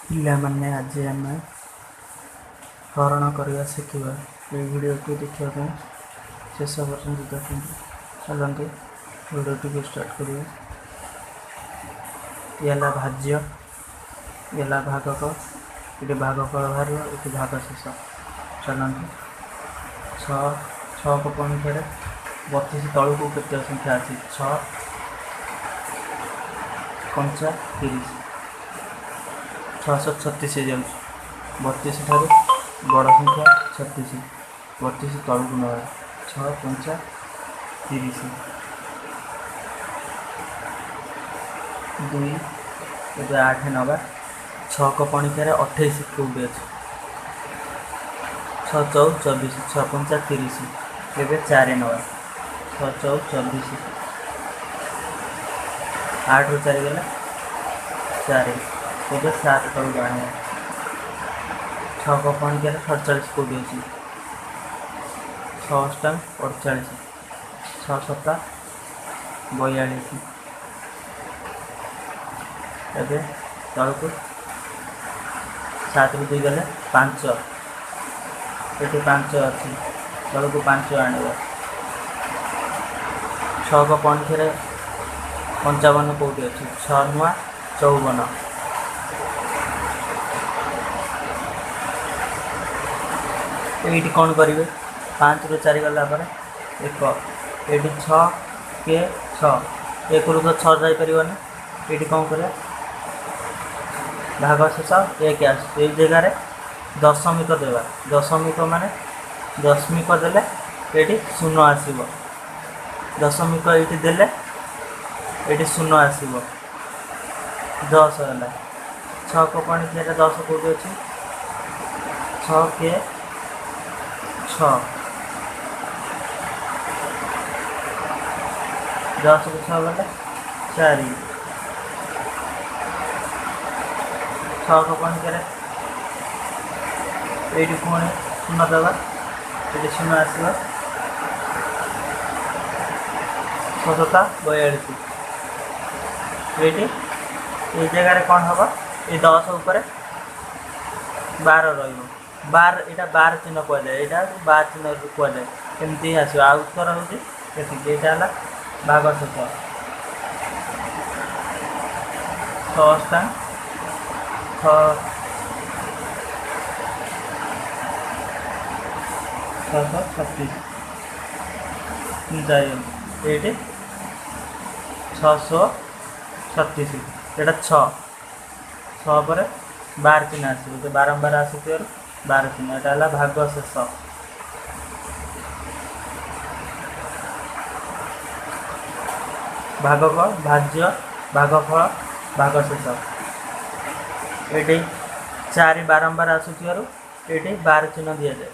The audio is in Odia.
ପିଲାମାନେ ଆଜି ଆମେ ହରଣ କରିବା ଶିଖିବା। ଏଇ ଭିଡ଼ିଓଟି ଦେଖିବା ପାଇଁ ଶେଷ ପର୍ଯ୍ୟନ୍ତ ଦେଖନ୍ତୁ। ଚାଲନ୍ତୁ ଭିଡ଼ିଓଟିକୁ ଷ୍ଟାର୍ଟ କରିବା। ଇଏ ହେଲା ଭାଜ୍ୟ, ଇଏ ହେଲା ଭାଗକ। ଏଠି ଭାଗଫଳ ବାହାରିବ, ଏଠି ଭାଗଶେଷ। ଚାଲନ୍ତୁ 6, 6କୁ ପୁଣି ଥରେ 32 ତଳକୁ କେତେ ସଂଖ୍ୟା ଅଛି? 6 ପଞ୍ଚା 30, 636 ହେଇଯାଉଛି। 32 ଠାରୁ ବଡ଼ ସଂଖ୍ୟା 36, 32 ତଳକୁ ନେବା। 6 ପଞ୍ଚା 30, 2, ଏବେ 8 ନେବା। 6 ପଣିକିଆରେ 28 କେଉଁଠି ଅଛି? 6 ଚଉ 24, 6 ପଞ୍ଚା 30। ଏବେ 4 ନେବା। 6 ଚଉ 24, 8ରୁ 4 ଗଲା 4। ଏବେ 7 ତଳକୁ ଆଣିବା। 6 ପଣିକିଆରେ 47 କେଉଁଠି ଅଛି? 6 ଅଷ୍ଟା 48, 6 ସତା 42। ଏବେ ତଳକୁ 7ରୁ 2 ଗଲେ 5, ଏଠି 5 ଅଛି, ତଳକୁ 5 ଆଣିବା। 6 ପଣିକିଆରେ 55 କେଉଁଠି ଅଛି? 6 ନୂଆ 54। ଏଇଠି କ'ଣ କରିବେ? 5ରୁ 4 ଗଲା ପରେ 1, ଏଇଠି 6 କେ 6, 1ରୁ ତ 6 ଯାଇପାରିବନି। ଏଇଠି କ'ଣ କରିବା? ଭାଗଶେଷ 1 ଆସୁଛି। ଏଇ ଜାଗାରେ ଦଶମିକ ଦେବା। ଦଶମିକ ମାନେ ଦଶମିକ ଦେଲେ ଏଇଠି 0 ଆସିବ। ଦଶମିକ ଏଇଠି ଦେଲେ ଏଇଠି 0 ଆସିବ। 10 ହେଲା। 6 ପଣିକିଆରେ 10 କେଉଁଠି ଅଛି? 6 କେ 6, 10କୁ 6 ଗଲେ 4। 6 ପଣିକିଆରେ ଏଇଠି ପୁଣି 0 ଦେବା, ଏଠି 0 ଆସିବ। 6 ସତା 42। ଏଇଠି ଏଇ ଜାଗାରେ କ'ଣ ହେବ? ଏଇ 10 ଉପରେ 12 ରହିବ। 12, ଏଇଟା 12 ଚିହ୍ନ କୁହାଯାଏ, ଏଇଟା 12 ଚିହ୍ନ କୁହାଯାଏ। ଏମିତି ହିଁ ଆସିବ। ଆଉ ଉତ୍ତର ହେଉଛି ଏତିକି। ଏଇଟା ହେଲା ଭାଗଶେଷ। 6 ଅଷ୍ଟା 6, 636 ଯାଇ ଏଇଠି 636। ଏଇଟା 6, 6 ପରେ 12 ଚିହ୍ନ ଆସିବ। ଯେ ବାରମ୍ବାର ଆସୁଥିବାରୁ 12 ଚିହ୍ନ। ଏଇଟା ହେଲା ଭାଗଶେଷ। ଭାଗକ, ଭାଜ୍ୟ, ଭାଗଫଳ, ଭାଗଶେଷ। ଏଇଠି 4 ବାରମ୍ବାର ଆସୁଥିବାରୁ ଏଇଠି 12 ଚିହ୍ନ ଦିଆଯାଏ।